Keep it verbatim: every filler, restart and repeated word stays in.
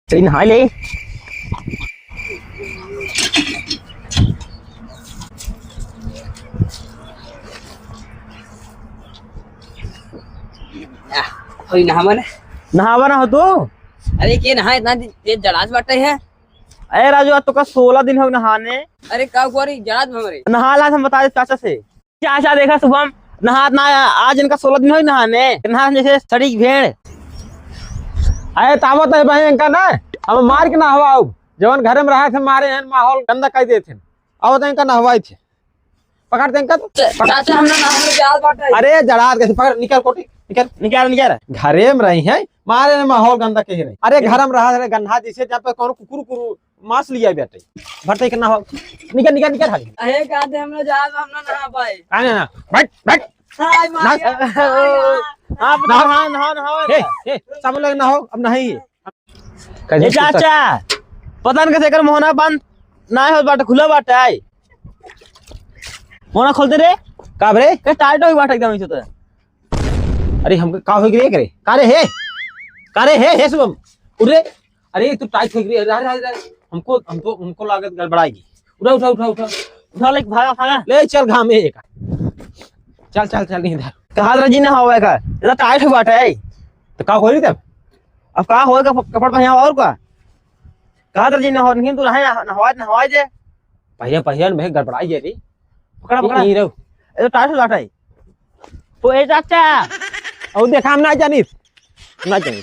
चल नहा ले। आ, होई नहावा ना। नहावा ना हो तू? अरे के नहा, इतना दिन तेज जड़ास बाटे है। अरे राजू, आज तोका सोलह दिन हो नहाने। अरे का हुआ रे, जड़ास में हमरे। नहा ला, हम बता दे चाचा से। चाचा देखा शुभम, नहात ना, आज इनका सोलह दिन हो नहाने, नहा जैसे सड़ी भेड़। अरे तावत है भाई इनका ना, हम मार के नहवाओ, जवन घरे में रहा थे मारे हैं, माहौल गंदा कर देते हैं। अब तो इनका नहवाई थे, पकड़ दे इनका तो। चाचा, हम ना नहाने जात बाटे। अरे जड़ात कैसे पकड़, निकाल कोटी, निकाल, निकाल, निकाल। घरे में रही है, मारे ने माहौल गंदा कही रही। अरे घर में रहा रे गन्हा जैसे जब पे कौनो कुकुर कुकुर मांस लिया बेटे। भरते के ना हो। निकाल, निकाल, निकाल हाल। अहे का दे, हम ना जात, हम ना नहा पाए। काहे ना? बैठ, बैठ। हाय ना। माया, माया। आप ना। नहा, नहा, नहा। हे, हे, साबुन लगे ना हो, अब नहीं। कैसे ए चाचा, पता न कैसे एकर मोहना बंद ना हो बाटे, खुला बाटे आई। मोहना खोलते रे। का बरे? के टाइट हो बाटे एकदम इसे तो। अरे हमको का हो गई रे? का रे हे? का रे हे, हे शुभम? उठ रे। अरे तू टाइट हो गई। अरे, अरे, अरे, हमको, हमको, हमको लागत गड़बड़ाएगी। उठा, उठा, उठा, उठा। उठा ले, भागा, भागा। ले चल घाम में एक। चल, चल, चल, नहीं इधर। कहा रजी ना हवा का? इतना टाइट हो बाटे है। तो का हो रही तब? अब का होएगा, कपड़ पहना और का? कहा रजी ना हो, नहीं तू नहाए, नहवाए, नहवाए जे। पहिया, पहिया में गड़बड़ाई जे रे। पकड़ा, पकड़ा। नहीं रहो। ये तो टाइट हो बाटे है। ओ ए चाचा। और देखा हम ना जानी। ना जानी।